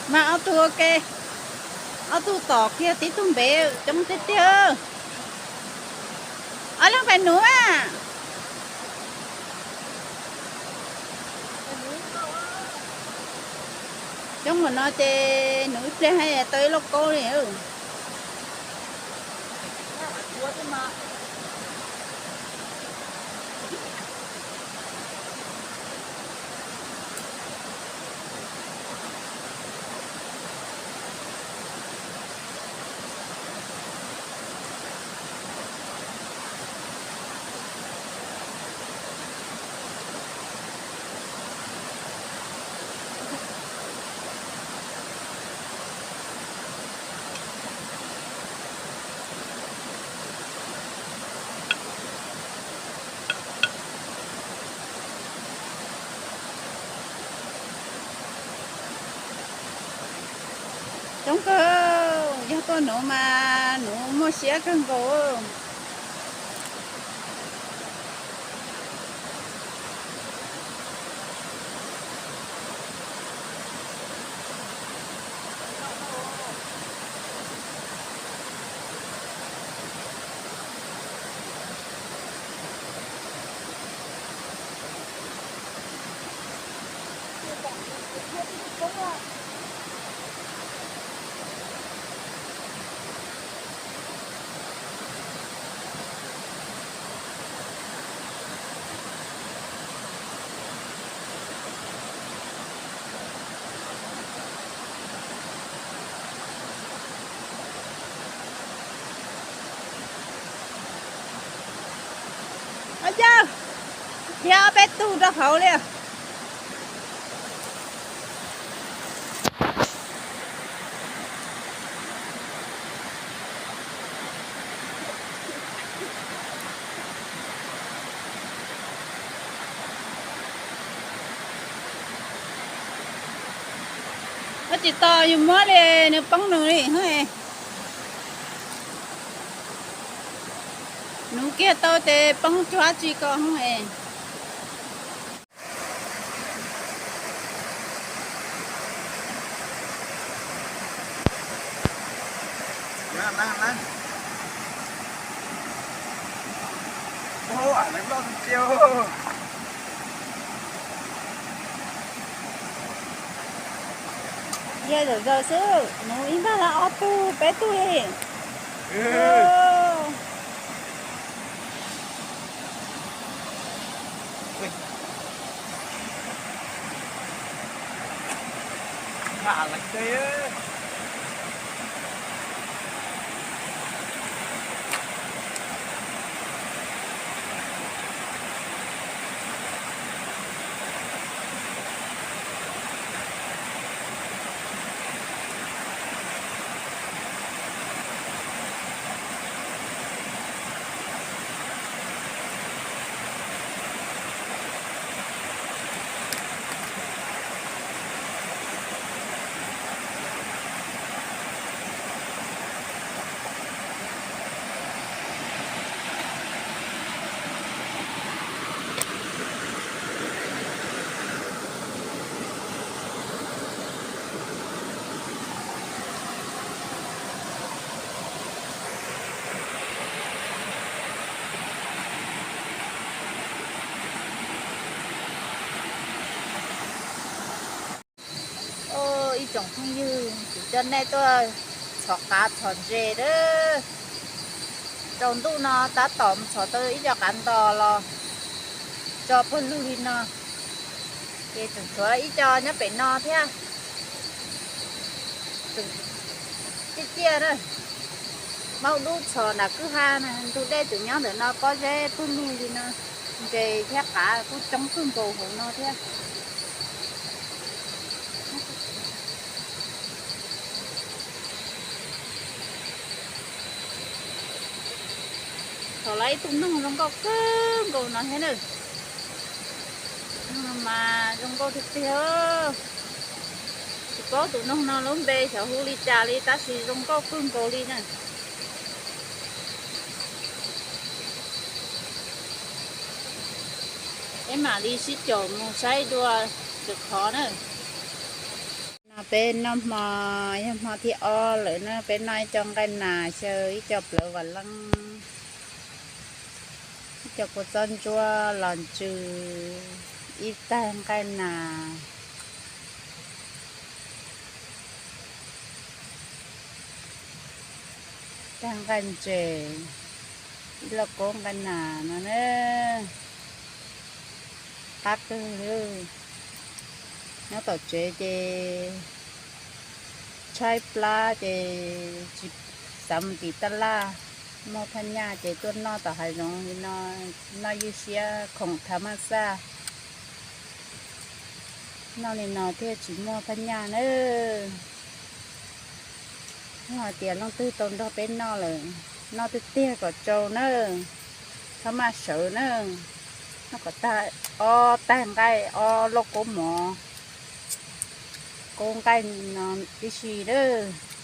Mas ob tug ua ke, ob tug tom kiag tib tug npev coob tiag tiag. Ob leeg pem nuv a. Coob ua no ces nuv ib pliag tau ib lauj kaub li. Coob kawg, yog tuaj nuv mas nuv muaj siab kawg nkaus. Yawg, dhia ob peb tug rau hauv li. Koj tsis tos yus muab li, nws poob nws li. Nuv kiag tau ces poob tsuag dab tsi ko es. Yog zawm zaws xwb, nuv ib npag ob tug peb tug li. Ib tsoom phooj ywg, kuv coj nej tuaj txhom qav txhom ntses lawm. Tsaus ntuj no tab tom mus txhom tau ib co qav ntos los tso pawg lug li no, ces tseem tshuav ib co nyob pem no thiab. Tseem ciaj ciaj na, maub dub txhom nram kwj ha na, ntug dej tseem nyob ntawm no pob zeb pawg lug li no. Ntses thiab qav kuj coob kawg nkaus hauv no thiab. Txhom lawm ib tug noog zoo nkauj kawg nkaus no thiab na. Noog no mas zoo nkauj tiag tiag. Tsis paub tus noog no lub npe xyov hu li cas li tab sis zoo nkauj kawg nkaus li na. Peb mam li sib caum mus saib dua lwm qhov na. Peb noj hmo, yog hmo thib ob lawm na, peb noj ib co nqaij nas xyaw ib co plawv vam leej, ib co kua txob ntsuab los ntsws, ib tag nqaij nas, tag nqaij ntses, ib lauj kaub nqaij nas no na. Qab kawg. Nyob tom tsev ces tshaib plab ces tsis xav mus tim taj laj, muaj phaj nyaj ces tuaj noj tom hav zoov li no, noj ywj siab khoom thav maj xaj. Noj li no thiaj tsis muaj phaj nyaj nawb. Yog hais tias leej twg tau nrog peb noj lawm, noj tiag tiag kom tsau nawb, txhob maj sawv nawb. Noj kom tag ob tag nqaij, ob lauj kaub mov, kaub nqaij no tib si nawb.